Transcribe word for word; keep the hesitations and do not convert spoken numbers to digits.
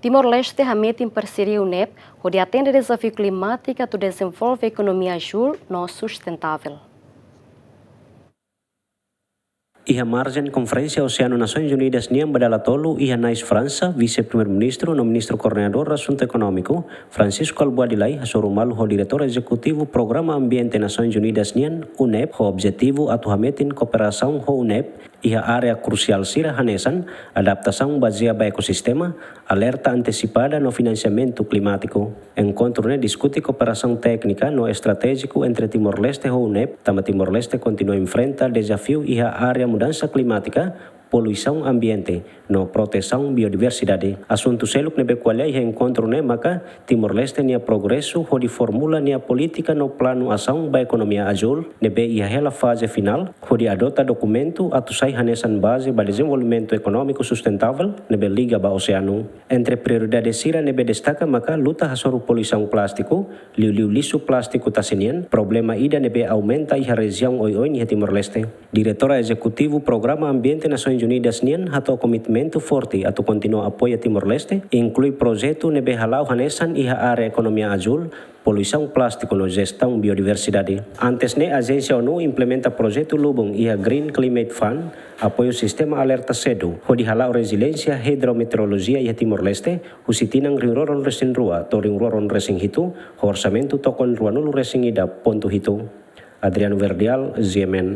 Timor-Leste hametin parseria UNEP hodi atende dezafiu klimátiku atu dezenvolve ekonomia ajul no sustentável. Iha marjen Konferénsia Oseanu Nasoins Unidas nian ba dala tolu iha Nice, Fransa, Vise-Primeiru-Ministru no Ministru Koordenadór Asuntu Ekonómiku, Francisco Albuady Lay, hasoru malu ho Diretór Ezekutivu Programa Ambiente Nasoins Unidas nian, UNEP, ho objetivu atu hametin kooperasaun ho UNEP iha área krusiál sira hanesan adaptasaun bazeia ba ekosistema, alerta antesipada no finansiamentu klimátiku. Enkontru ne'e diskute kooperasaun téknika no estratéjiku entre Timor-Leste ho UNEP, tanba Timor-Leste kontinua enfrenta dezafiu iha área mudansa klimátika, poluisaun ambiente no protesaun biodiversidade. Asuntu seluk ne'ebé ko'alia iha enkontru ne'e maka Timor-Leste nia progresu hodi formula nia polítika no planu asaun ba ekonomia ajul, ne'ebé iha hela faze finál, hodi adota dokumentu atu sai hanesan baze ba dezenvolvimentu ekonómiku sustentável ne'ebé liga ba oseanu. Entre prioridade sira ne'ebé destaka maka luta hasoru poluisaun plástiku, liuliu lixu plástiku tasi nian, problema ida ne'ebé aumenta iha rejiaun oioin iha Timor-Leste. Diretora Ezekutivu Programa Ambiente Nasoins Unidas nian hato'o komitmentu forte atu kontinua apoia Timor-Leste, inklui projetu ne'ebé hala'o hanesan iha área ekonomia ajul, poluisaun plástiku no jestaun biodiversidade. Antes ne'e, ajénsia ONU implementa projetu lubun iha Green Climate Fund, apoiu sistema alerta sedu, hodi hala'o reziliénsia hidrometeorolojia iha Timor-Leste, husi tinan rihun rua ruanulu resin rua to'o rihun rua ruanulu resin hitu, ho orsamentu tokon ruanulu resin ida pontu hitu. Adriano Verdial, G M N.